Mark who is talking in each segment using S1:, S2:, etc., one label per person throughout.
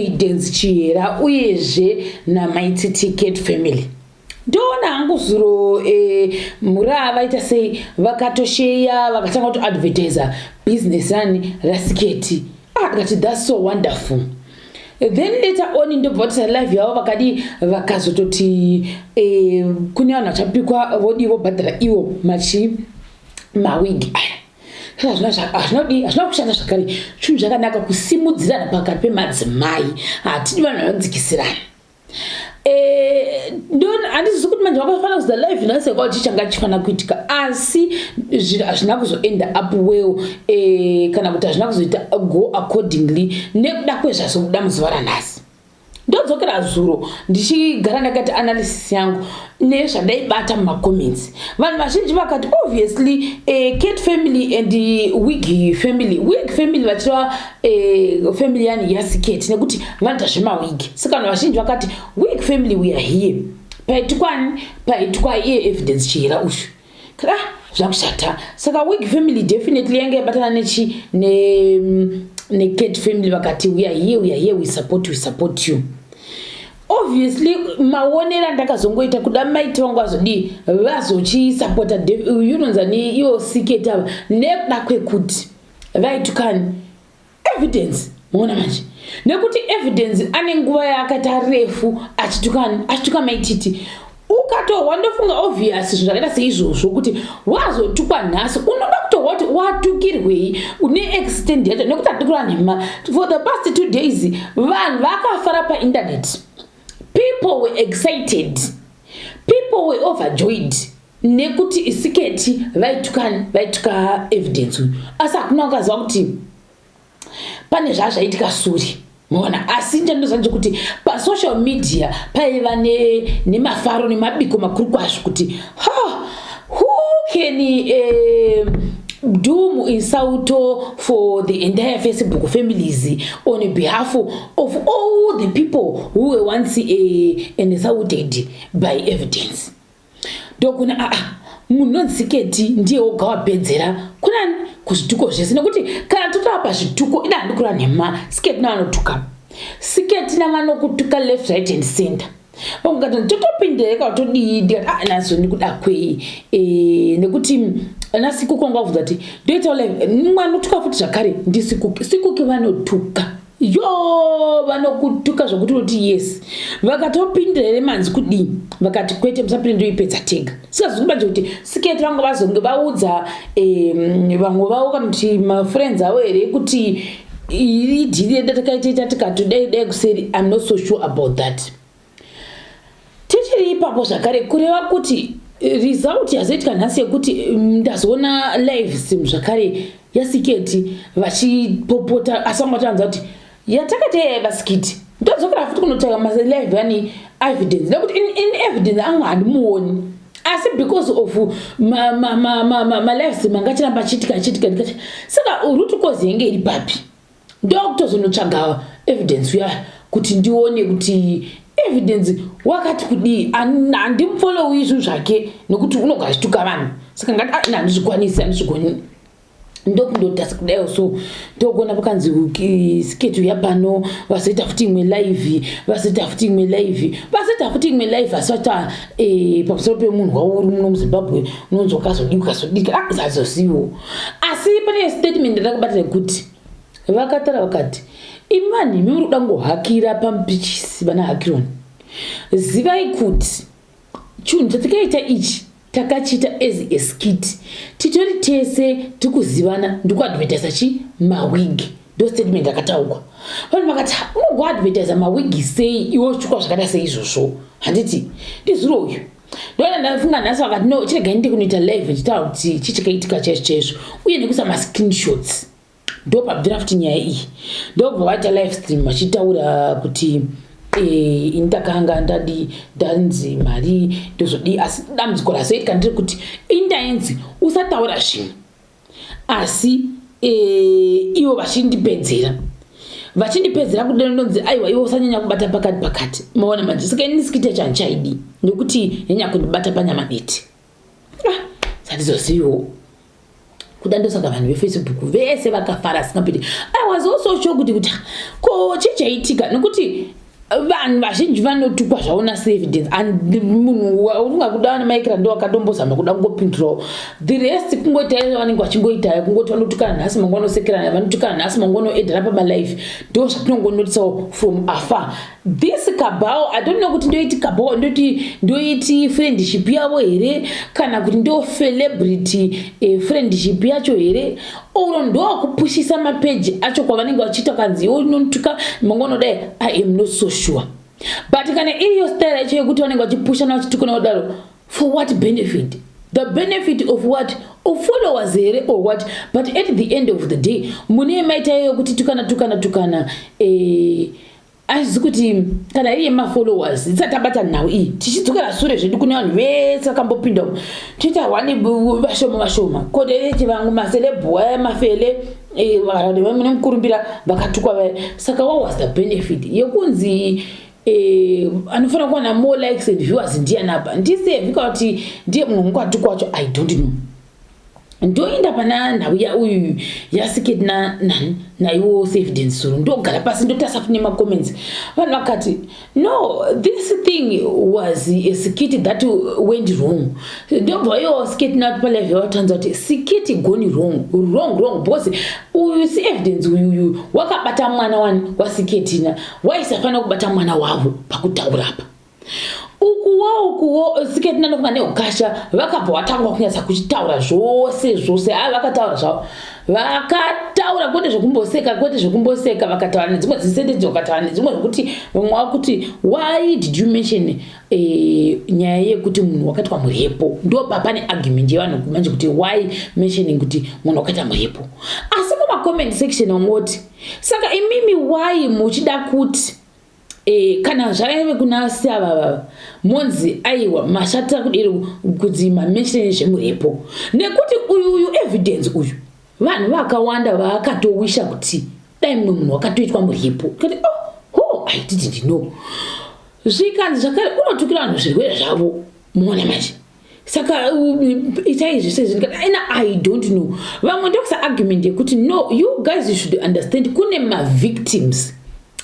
S1: Evidence Chihera uyezve naMai Cat Family. Ndoona hangu zuro muraa vaita sei, vakatosheya, vakatanga kutoadvertisa business rani raSiketi. Ah, ndikati, "That's so wonderful." Then later on ndobva vatisa live yavo, vakadi vakazototi kune vanhu vachapikwa, vodi vobhadhara iwo machi mawigi aya. Hazvina kudii, hazvina kushanda zvakare. Zvinhu zvakanaka kusimudzirana pakati pemadzimai, hatidi vanhu vanodzikisirana. Handizisi kuti manje vakafanira kuza live nhasi kuti changa chifanira kuitika, asi hazvina kuzoenda up well, kana kuti hazvina kuzoita go accordingly nekuda kwezvazobuda muzuva ranhasi. Ndodzokera zuro ndichigara ndakaita analysis yangu nezvandaibata mumacomments. Vanhu vazhinji vakati obviously Cat Family and Wig Family, Wig Family vachireva family yani yaSiketi, nekuti vanoita zvemawig. Saka vanhu vazhinji vakati, "Wig Family, we are here." Paitwani? Paitwa iye Evidence Chihera uyu kana zvakushata. Saka Wig Family definitely yange yabatana nechi neCat Family, vakati, "We are here, we are here, we support, we support you." Obviously maonero andakazongoita kuda maiti vangu vazodii, vazochisapota yunonzani iwo Siketi ava nekuda kwekuti vaitukani Evidence. Muona manje, nekuti Evidence ane nguva yaakaita refu achitukani, achituka Maititi. Ukatohwa, ndofunga obvious zvinhu zvakaita seizvozvo, kuti wazotukwa nhasi, unoda kutohwa kuti watukirwei neextent yacho, nekuti hatidi kureva nhema. For the past 2 days vanhu vakafara painternet, people were excited, people were overjoyed nekuti Siketi vaitukani, vaituka Evidence uyu, asi hakuna wakaziva kuti pane zvazvaitika suri. Maona, asi chandinoziva ndechekuti pasocial media paiva nemafaro nemabiko makuru kwazvo kuti ha, who can do muinsauto for the entire Facebook families on behalf of all the people who were once insulted by Evidence. Ndokuna aa munhu nonzi ndiye woga wapedzera kunani kuzvituko zvese, nekuti kana totaura pazvituko, ina handikura nhema, Siketi navanotuka, Siketi navanokutuka left, right and center. Ungati totopindireka, todii? Ndikati, "Ah, nazo ndikuda kwei?" Nekuti naSikuku wanga wabvunza kuti ndoita live, mumwe anotuka futi zvakare ndiSikuki. Sikuki vanotuka yo, vanokutuka zvokuti unoti yes. Vakatopindira here manzi kudii? Vakati, "Kwete, musapinde, ndoipedza tega." Sikazi kubanje kuti Siketi vanga vazonge vaudza vamwe vavo kana kuti mafriends avo here kuti iri deal yedu takaitoita, tikati dai dai kuseri. I'm not so sure about that. Tichiri ipapo zvakare, kureva kuti result yazoitika nhasi yekuti ndazoona live stream zvakare yaSiketi vachipopota, asi vanga vataanza kuti yatakati yaiva skit. Ndodzokera futi kunotsvaka malive yani Evidence, nekuti in Evidence anga handimuoni, asi because of malive stream anga achiramba achiitika achiitika, ndikati, saka root cause yenge iri papi? Ndokutozonotsvaga Evidence uya kuti ndione kuti Evidence wakati kudii. Handimufollowi zvinhu zvake nekuti unogara achituka vanhu, saka ngati, "Ah, handizvikwanisi, handizvigoni." Ndokundotasa kudaiwo, so ndokuona pakanzi Siketi uya pano, vazoita futi imwe live, vazoita futi imwe live, vazoita futi imwe live, asi vata pamusoro pemunhu wavo uri muno muZimbabwe unonzi wakazodii, ukazodii, ah, zazosiwo. Asi pane statement yandakabatira yekuti vakatara vakati, "Imani imi muri kuda kungohakira pamupichisi vana hakironi, zivai kuti chinhu chatakaita ichi takachiita as a skit, titori tese tikuzivana, ndikuadvertisa chi mawigi." Ndo statement yakataurwa. Vanhu vakati, "Unogoadvertisa mawigi sei iwe uchitukwa zvakaita seizvozvo?" Handiti ndizuro uyu ndoona ndafunga nhasi vakati, "No, chiregai ndide kunoita live ndichitaura kuti chichakaitika chaizvo chaizvo uye nekuisa mascreenshots." Ndopabvira futi nyaya iyi, ndobva vaita live stream vachitaura kuti ini ndakanga ndadi ndanzi mari ndozodii, asi dambudziko razoitika nderekuti ini ndainzi usataura zvinhu, asi ivo vachindipedzera, vachindipedzera kudeno, ndonzi, "Aiwa, iwe usanyanya kubata pakati pakati." Maona manje, saka ini skit yacho handichaidi nekuti yanyanya kundibata panyama dete. Ah, sandizoziviwo. Kuda ndosaka vanhu veFacebook vese vakafara asingapiti. I was also shocked kuti ko chichaitika, nekuti vanhu vazhinji vanotukwa zvaona seevidence and munhu unga kuda nemaikira ndo akatombozama kuda kungopindurawo. The rest kungoita vanenge vachingoita, kungoti vanotukana nhasi, mangwana osekerana, vanotukana nhasi, mangwana oedhera pamalive. Ndo zvatinongonotisawo from afar. This cabal, I don't know kuti ndoiti cabal, ndoti ndoiti friendship yavo here, kana kuti ndo celebrity friendship yacho here, oro ndokupushisa mapeji acho kwavanenge vachiita kanzi unotuka, mangwana odai. I am not so sure, but kana iriyo style yacho yekuti vanenge vachipushana, vachitukana kudaro, for what benefit? The benefit of what? Of followers here or what? But at the end of the day, mune maita iyoyo kuti tukana, tukana, tukana, azizi kuti kana iri yemafollowers isati tabata nhau iyi, tichidzokera sure zvedu kune vanhu vese vakambopinda, toita one vashoma vashoma kodereti vamwe maceleb aya mafele vane mukurumbira vakatukwa vaya. Saka what was the benefit yekunzi anofanira kuwana more likes and viewers ndiani apa? Ndisevhi kuti ndiye munhu ungatukwa wacho? I don't know. Ndoenda pana nhau yauyu yasiketi nani naiwo Evidence Soro. Ndogara pasi, ndotarisa futi nemacomments. Vanhu vakati, "No, this thing was a skit that went wrong." Ndobva iwo skit nati palive vatanza kuti skit gone wrong, wrong, wrong, because uyu si Evidence uyuyu wakabata mwana wani wasiketina, waisafanira kubata mwana wavo pakutaura apa. Ukuwo ukuwo siketina nokunga neukasha vakabva vatanga kunyatsa kuchitaura zvose zvose. A, vakataura zvavo, vakataura kwete zvekumboseka, kwete zvekumboseka. Vakataura nedzimwe dzisentence, vakataura nedzimwe zvekuti vamwe vakuti, "Why did you mention nyaya yekuti munhu wakaitwa murepo?" Ndo pane argument yevanhu manje kuti why mentioning kuti munhu wakaita murepo? Asi mumacomment section vamwe saka imimi why muchida kuti kana zvaive kuna siavava monzi aiwa, mashatira kudiri kunzi mamention zvemurepo? Nekuti uyu uyu Evidence uyu, vanhu vakawanda vaakatowisha kuti dai mumwe munhu wakatoitwa murepo. Kati, "Oh, oh, I didn't know." Zvikanzi zvakare unotukira vanhu zvirwere zvavo, muona manje. Saka itai zvese izvi ina, I don't know. Vamwe ndokusa argument yekuti, "No, you guys, you should understand kune mavictims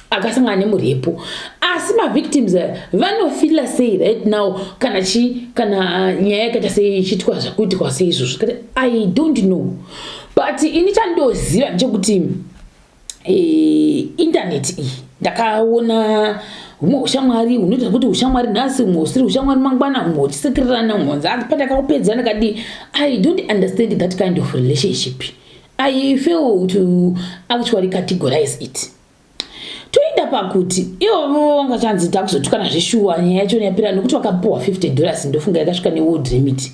S1: akasangana nemurepo." Asi mavictims aya vanofila sei right now kana chi kana nyaya yakaita sei ichiitwa zvakuitikwa seizvozvo? Kati I don't know, but ini chandoziva ndechekuti internet iyi ndakaona humwe ushamwari hunoita kuti ushamwari nhasi, humwe husiri ushamwari mangwana, humwe huchisekererana, humwe hunzi pandakakupedza ndakadii. I don't understand that kind of relationship. I fail to actually categorize it. Toenda pakuti ivo vangachanzi takuzotukana zveshuwa, nyaya yacho yapera nekuti vakapuhwa $50. Ndofunga yakasvika neWorld Remit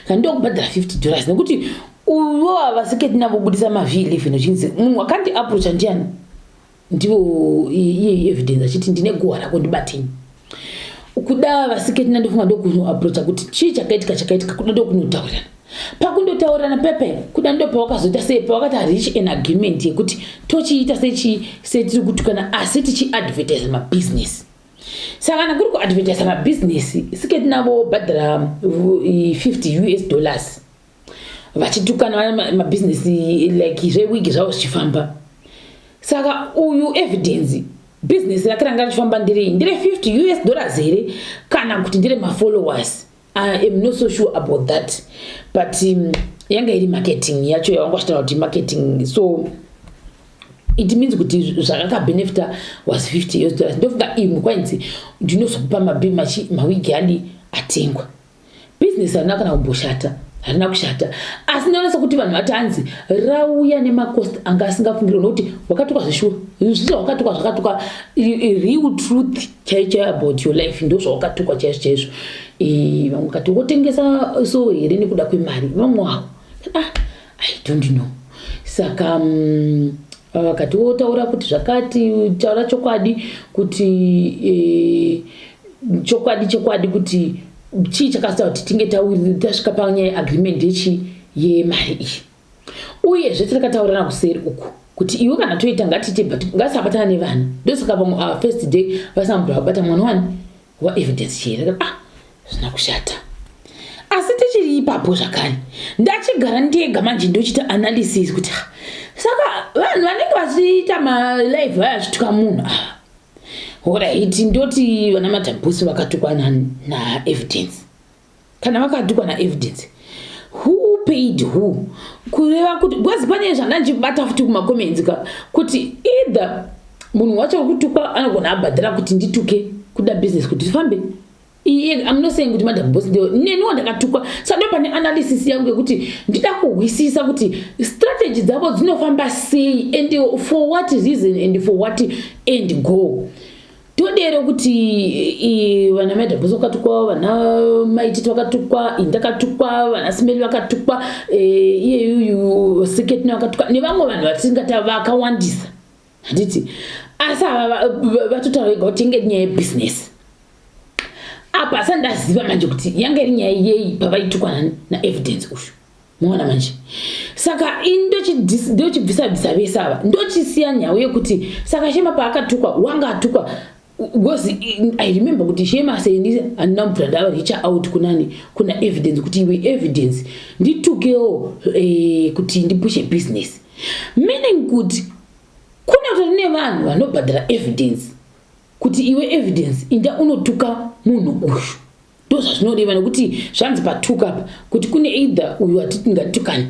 S1: kana ndokubhadhara $50, nekuti uyo havasiketi navobudisa maV11 uchinzi munhu wakandi approacha ndiani? Ndivo iye Evidence achiti, "Ndine guhwa rako, ndibatei." Kuda vasiketi nandofunga ndokunoapproacha kuti chii chakaitika, chakaitika. Kuda ndokunotaurirana. Pakundotaurirana pepe, kuda ndo pawakazoita sei, pawakati reach an agreement yekuti tochiita sechi setiri kutukana asi tichiadvertise mabusiness. Saka kana kuri kuadvertisa mabhizinesi, siketi navo bhadhara $50 US vachitukana mabhizinesi like zvewigi zvavo zvichifamba. Saka uyu Evidence, bhizinesi rake ranga richifamba nderei? Ndere $50 US here, kana kuti ndere mafollowers? I am not so sure about that, but yanga iri marketing yacho yavanga vachitaura kuti marketing. So it means kuti zvakakabenefita was $50 US. Ndofunga imwe kwainzi ndinozokupa mawigi adi atengwa. Bhizinesi harina kana kumboshata, harina kushata, asi ndinoonesa kuti vanhu vati hanzi rauya nemacost anga asingafungirwa, nokuti wakatukwa zveshuwa, zviso wakatukwa, zvakatukwa real truth chaiyo chaiyo about your life, ndo zvawakatukwa chaizvo chaizvo. Vamwe kati wotengesa so here nekuda kwemari? Vamwe avo, ah, I don't know. Saka vakati wotaura kuti zvakati, taura chokwadi kuti chokwadi chokwadi kuti chii chakasita kuti tinge tasvika panyaya yeagreement yechi yemari iyi. Uyezve takataurirana kuseri uku kuti iwe kana toita ngatiite, but ngatisabatana nevana. Ndosaka vamwe ava first day vasina vabata mwana wani waEvidence chii. Ah, zvina kushata. Asi tichiri ipapo zvakare, ndachigara ndega manje ndochiita analysis kuti saka vanhu vanenge vachiita malive vaya vachituka munhu ava. Alright, ndoti vana Madamboss vakatukwa naEvidence. Kana vakatukwa naEvidence, who paid who? Kureva kuti, because pane zvandanchibata futi kumacomments ka, kuti either munhu wacho wekutukwa anogona abhadhara kuti ndituke, kuda business kuti tifambe. Iye, I'm not saying kuti Madam Boss ndio neniwo ndakatukwa. Saka ndo pane analysis yangu yekuti ndida kuhwisisa kuti strategy dzavo dzinofamba sei and for what reason and for what end goal. Todere kuti vana Madam Boss vakatukwa, vana Maititi vakatukwa, indakatukwa, vana Simeli vakatukwa, iyeyuyu Seketina vakatukwa, nevamwe vanhu vatisingata vakawandisa, handiti? Asi ava vatotaura vega kuti inge nyaya yebusiness. Apa asati ndaziva manje kuti yanga iri nyaya yei pavaitukwa naEvidence uyu. Muona manje, saka ini ndochibvisa bvisa vese ava, ndochisiya nhau yekuti saka Shema paakatukwa, wanga atukwa, because I remember kuti Shema seni handina mubvira ndareacha out kunani, kuna Evidence, kuti iwe Evidence, nditukewo kuti ndipushe business. Meaning kuti kune kutori nevanhu vanobhadhara Evidence kuti iwe Evidence, inda unotuka munhu uyu. Ndo zvazvinoreva, nekuti zvanzi patuka apa kuti kune either uyu atiti ngatukani,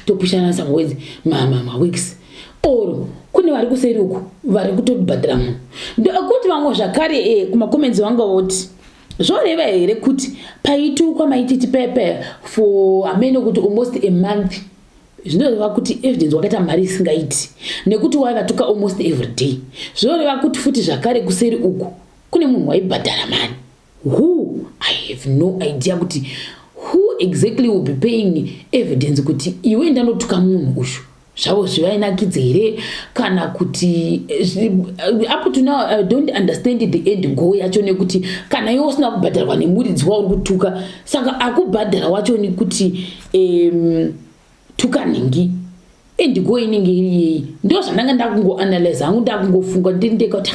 S1: topushana some words, maweeks, or kune vari kuseri uku vari kutobhadhara munhu. Ndokuti vamwe zvakare kumacomments vanga voti zvoreva here kuti paitukwa Maititi pepe for hamene kuti almost a month, zvinoreva kuti Evidence wakaita mari isingaiti, nekuti waivatuka almost every day? Zvinoreva kuti futi zvakare kuseri uku kune munhu waibhadhara mari. Who? I have no idea kuti who exactly will be paying Evidence kuti iwe ndanotuka munhu uyu. Zvavo zvivainakidze here kana kuti up to now I don't understand the end goal yacho, nekuti kana iwe usina kubhadharwa nemuridzi wauri kutuka, saka akubhadhara wacho nekuti tuka nhingi, end goal inenge iri yei? Ndo zvandanga ndakungoanalyze hangu, ndakungofunga ndiri ndega kuti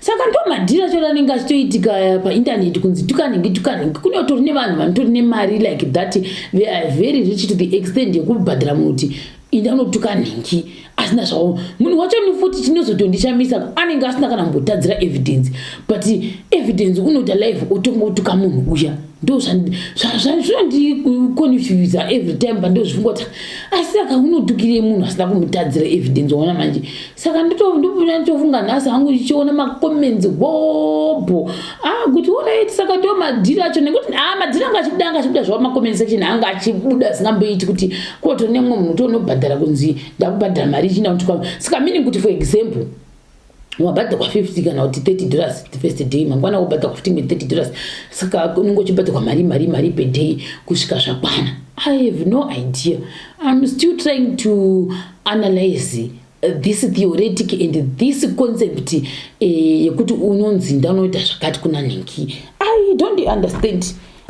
S1: saka ndo madhiri acho anenge achitoitika paindaneti, kunzi tuka nhingi, tuka nhingi. Kune kutori nevanhu vanotori nemari like that. They are very rich to the extent yekubhadhara munhu kuti inda unotuka nhingi asina zvavo. Munhu wacho ni futi chinozotondishamisa, anenge asina kana kumbotadzira Evidence, but Evidence unoita live otongotuka munhu uya. Ndo zvinondiconfusa every time pandozvifunga kuti asi saka unotukirei munhu asina kumutadzira Evidence? Waona manje, saka nditofunga nhasi hangu ndichiona macomments hobho, ah, kuti alright, saka ndo madhiri acho, nekuti a madhiri anga achibuda zvavo, macomment section anga achibuda asingamboiti kuti kotori nemumwe munhu tonobhadhara kunzi ndakubhadhara mari ichinda kutuka. Saka meaning kuti, for example, wabhadharwa 50 kana kuti $30 the first day, mangwana wobhadharwa 50, $30, saka unenge uchibhadharwa mari, mari, mari per day kusvika zvakwana. I have no idea. I'm still trying to analyze this theoretic and this concept yekuti unonzi ndanoita zvakati kuna nhingi. I don't understand,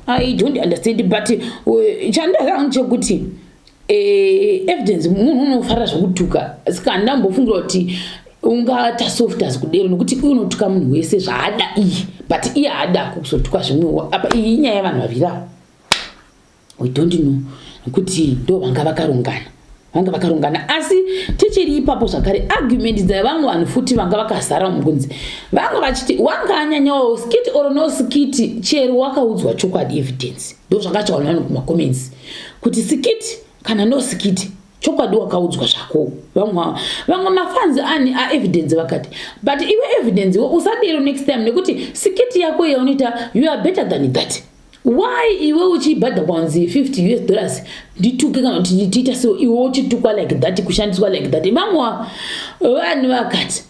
S1: I don't understand. But chandaziva chekuti Evidence munhu unofarira zvokutuka, saka handambofungira kuti ungata soft kudero, nokuti unotuka munhu wese zvaada iye, but iye haada kuzotuka zvimwewo. Apa iyi inyaya yevanhu vaviri ava, we don't know nekuti ndo vanga vakarongana, vanga vakarongana. Asi tichiri ipapo zvakare, argument dzevamwe vanhu futi vanga vakazara mukunzi vanga vachiti wanga anyanyawo skit or no skit, chero wakaudzwa chokwadi Evidence. Ndo zvakachawana vanhu kumacomments kuti skit kana no skit, chokwadi wakaudzwa zvako. Vamwe mafans ani aEvidence vakati, but iwe Evidence iwe usadero next time, nekuti skit yako yaunoita, you are better than that. Why iwe uchibhadha kwanzi $50 ndituke kana kuti tiita so, iwe uchitukwa like that, kushandiswa like that? Vamwe vanhu vakati,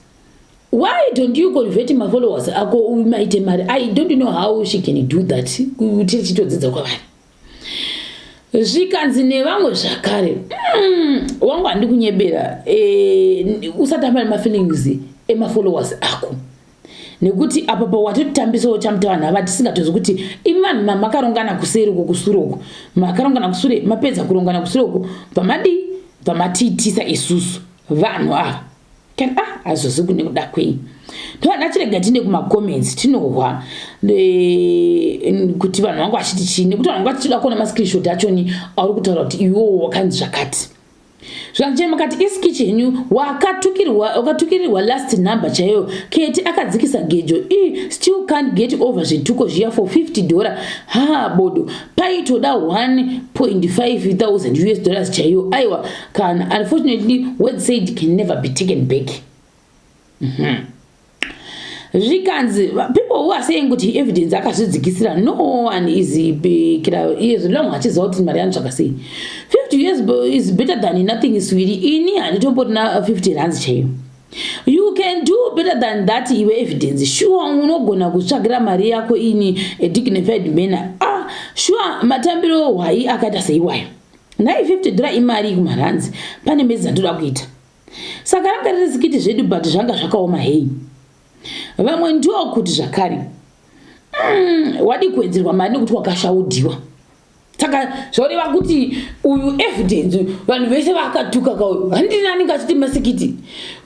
S1: why don't you convert mafollowers ako maite mari? I don't know how she can do that, kuti tichitodzidza kwavari. Zvikanzi nevamwe zvakare, wangu handi kunyebera, usatamba nemafeelings emafollowers ako, nekuti apa pawatotambisawo chamuta vanhu ava tisingatozi kuti imi vanhu makarongana kuseri uko, kusure uko makarongana kusure, mapedza kurongana kusure uko, pamadii pamatiitisa isusu vanhu ava. Kana ah, hazozi kune kuda kwei. Ndovana chirega tiende kumacomments tinohwa kuti vanhu vangu vachiti chii, nekuti vanhu vangu vachida kuona mascreenshot achoni auri kutaura kuti iwowo wakanzi zvakati. Zvanjeni makati iskitch henyu, wakatukirirwa last number chaiyo. Keti akadzikisa gejo. I still can't get over zvituko zviya for $50. Ha, bodo, paitoda 1.5 thousand US dollars chaiyo. Aiwa kana, unfortunately words said can never be taken back. Zvikanzi people who are saying kuti Evidence akazvidzikisira, no one is kira iye zvino achiziva kuti mari yanotsvaka sei. 50 years is better than nothing, sweetie. Ini handitomborina 50 rands chaiyo. You can do better than that iwe Evidence. Sure, unogona kutsvagira mari yako in a dignified manner. Ah, sure, matambiro hwai akaita seiwayo? Nhai, $50 imari kumaranzi. Pane medzi dzandoda kuita, saka ranga riri skit zvedu, but zvanga zvakaoma hei. Vamwe ndiwo kuti zvakare wadi kuwedzerwa mari nekuti wakashaudhiwa. Saka zvoreva kuti uyu Evidence, vanhu vese vakatuka kauyu, handini anenge achiti maskit,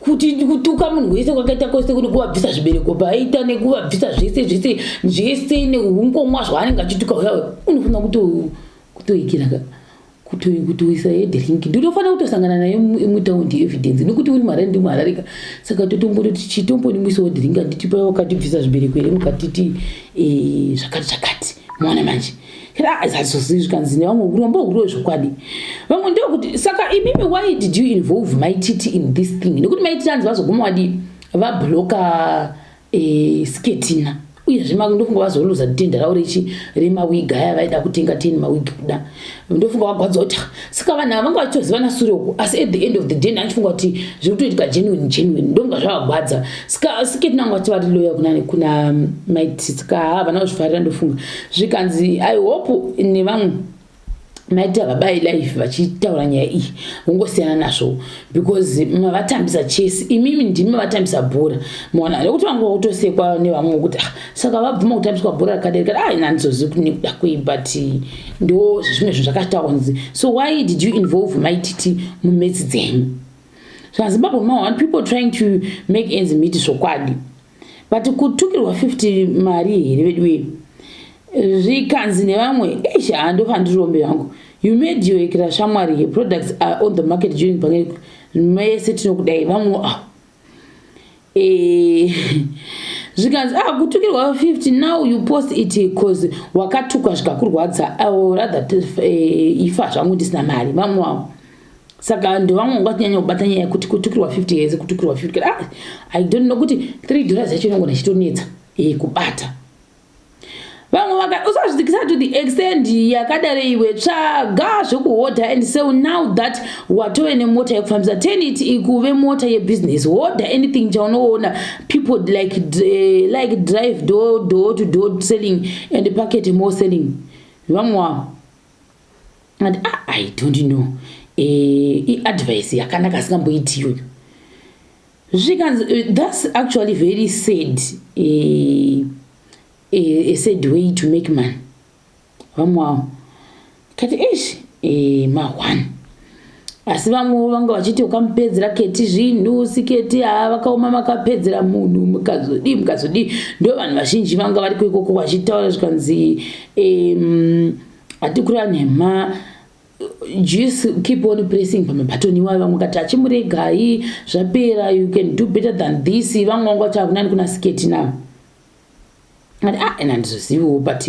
S1: kuti kutuka munhu wese kwakaita kwese kune kuvabvisa zvibereko paaita nekuvabvisa zvese zvese zvese neungomwa zvaanenge achituka uyayo, unofanira kutoikira kutoisa yedrink. Ndinofanira kutosangana naye mutaundi Evidence, nekuti uri muHarare, ndi muHarareka. Saka totombototi chitombonimwisawo drink, handiti pa wakatibvisa zvibereko here, mukatiti zvakati zvakati. Maona manje, zazozii zvikanzi nevamwe urombo huriwo zvokwadi. Vamwe ndokuti saka imimi, why did you involve Maititi in this thing? Nekuti Maititi anzi vazoguma wadi vabloka Sketina. Uyezve ndofunga vazoluza tender ravo rechi remawigi aya vaida kutenga 10 mawigi kuda. Ndofunga vagwadza kuti saka vanhu ava vanga vachitozivana sure uku, asi at the end of the day ndachifunga kuti zviri kutoitika genuine genuine. Ndofunga zvavagwadza. Saka Sketina vanga vati vari loyal kuna Maiti, saka havana kuzvifarira ndofunga. Zvikanzi I hope nevamwe Maiti havabai live vachitaura nyaya iyi, vongosiyana nazvo, because mavatambisa chesi imimi, ndimi mavatambisa bhora. Maona, nekuti vanga vakutosekwa nevamwe kuti ah, saka vabvuma kutambiswa bhora rakadai kati. Ah, handizozivi nekuda kwei, but ndo zvimwe zvinhu zvakataurwa kunzi so why did you involve Maititi mumaths dzenyu? ZvaZimbabwe ma people trying to make ends meet zvokwadi, but kutukirwa 50 mari here vedu? Zvikanzi nevamwe, eish, handofa ndirombe yangu. You made your ikira shamwari, her products are on the market during pandemic. Mese tinokudai vamwe. Ah, zvikanzi ah, kutukirwa 50, now you post it cause wakatukwa zvikakurwadza. Rather ifa zvangu ndisina mari. Vamwe wavo, saka ndovamwe vangatinyanya kubata nyaya yekuti kutukirwa 50 years, kutukirwa 50. Ah, I don't know kuti $3 yacho inongona ichitonetsa kubata. Vamwe vaka usazvidzikisa to the extent yakadaro iwe. Tsvaga zvekuhodha and sell now that watove nemota yekufambisa. Turn it ikuve mota yebusiness. Hodha anything chaunoona people like drive door to door selling and packet more selling. Vamwe wavo and ah, I don't know, iadvice yakanaka asingamboiti iyoyo. Zvikanzi that's actually very sad, a sad way to make money. Vamwe vavo kati eish, ma1. Asi vamwewo vanga vachiti ukamupedzera Keti zvinhu, Siketi haa, vakaoma, makapedzera munhu, mukazodii mukazodii. Ndo vanhu vazhinji vanga variko ikoko vachitaura. Zvikanzi hatikura nhema, just keep on pressing pamabhatoni iwayo. Vamwe kati achimuregai, zvapera, you can do better than this. Vamwe vanga vati hakunani kuna Siketi now. Ati ah, ena handizoziviwo, but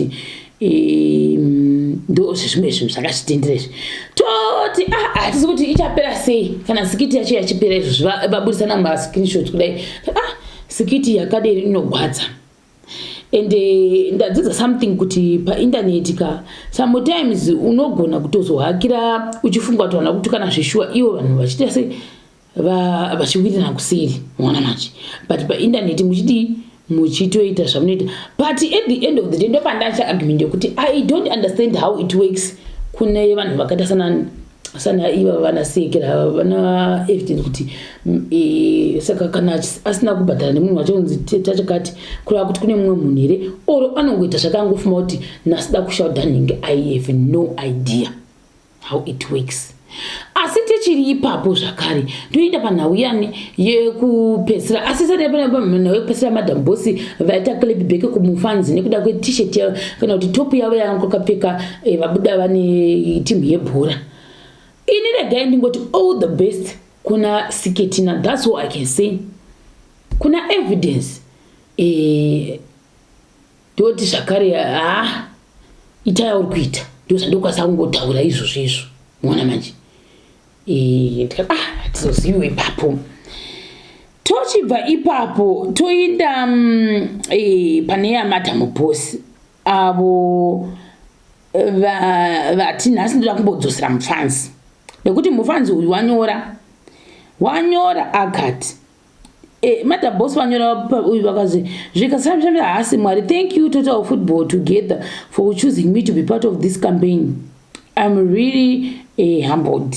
S1: ndo zvezvimwe zvinhu zvakazvitendera izvi. Toti ah, hatisi kuti ichapera sei kana skit yacho yachipera izvozvi vabudisana mascreenshot kudai. Ah, skit yakaderi inogwadza. Ende ndadzidza something kuti paindaneti ka, sometimes unogona kutozohakira uchifunga kuti vanhu vakutukana zveshuwa, ivo vanhu vachiita sei, vachiwirirana kuseri. Maona manje, but paindaneti muchidii, muchitoita zvamunoita, but at the end of the day ndopandacha argument yekuti I don't understand how it works kune vanhu vakaita sana iva vanasekera vana Evidence, kuti saka kana asina kubhadhara nemunhu wacho unzi tachakati, kureva kuti kune mumwe munhu here, or anongoita zvakangofuma kuti nasida kushaudha nhingi? I have no idea how it works. Asi tichiri ipapo zvakare toenda panhau yani yekupedzisira, asi isati panhau yekupedzisira, Madam Boss vaita clap back kumufanzi nekuda kwe-T-shirt yavo kana kuti top yavo yavanga vakapfeka, vabuda vane timu yebhora. Ini regai ndingoti all the best kuna Siketina. That's all I can say. Kuna Evidence, ndoti zvakare, ha, itai yauri kuita, ndo zvandokwanisa kungotaura izvozvo izvo. Muona manje, ndikati, ah, hatizoziviwo ipapo. Tochibva ipapo toenda pane yaMadam Boss avo vati nhasi ndoda kumbodzosera mufanzi, nekuti mufanzi uyu wanyora akati, Madam Boss vanyora uyu vakazi zvikasambisambisa haasi Mwari. "Thank you, Total Football Together, for choosing me to be part of this campaign. I'm really humbled."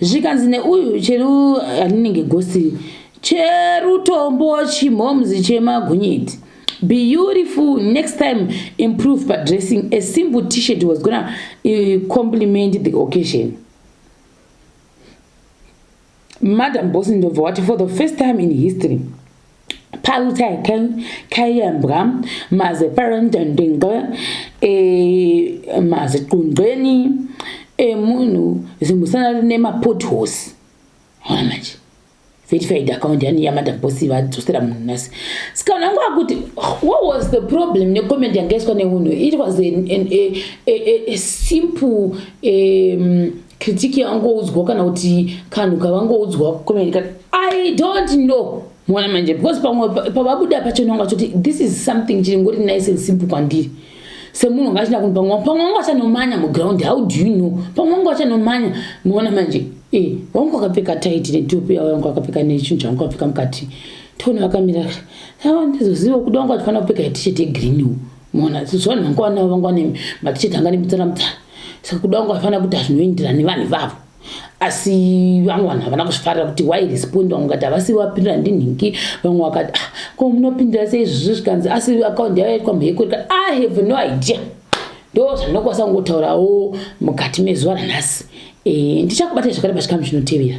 S1: Zvikanzi neuyu cheru arinenge gosi cherutombo chimhomuzi chemagunyeti, "Beautiful. Next time improve by dressing. A simple T-shirt was gonna compliment the occasion." Madam Boss ndobva wati, "For the first time in history, phakathi kayembwa mazeferendendinge maziqungqeni emunhu zimusana rine mapotholes." Ona manje, verified account yani yaMadam Boss vadzosera munhu nhasi. Saka vanhu vanga vakuti, what was the problem necomment yanga iswa nemunhu? It was a simple critique yavangoudzwa kana kuti kanhu kavangoudzwa, comment. I don't know. Muona manje, because pamwe pavabuda pacho nonga vachoti this is something chiringori nice and simple kwandiri semunhu anga achida kuti pamwe vanga vachanomanya muground. How do you know? Pamwe vanga vachanomanya. Muona manje, vanga vakapfeka tight netop yavo, vanga vakapfeka nechinhu chavanga vakapfeka mukati. Toona vakamira, ndizoziva kuda vanga vachifanira kupfeka T-shirt yegreen. Muona, sezvo vanhu vanga vanavo vanga vane maT-shirt anga nemitsara mitsara, saka kuda vanga vafanira kuita zvinoenderana nevanhu ivavo. Asi vamwe vanhu havana kuzvifarira kuti why respond. Vamwe vakati havasi vapindura ndinhingi. Vamwe vakati, ah, ko munopindura sei izvozvo? Zvikanzi asi account yavo yaitwa muheko. I have no idea. Ndo zvandinokwanisa kungotaurawo mukati mezuva ranhasi. Ndichakubatai zvakare pachikamu chinotevera.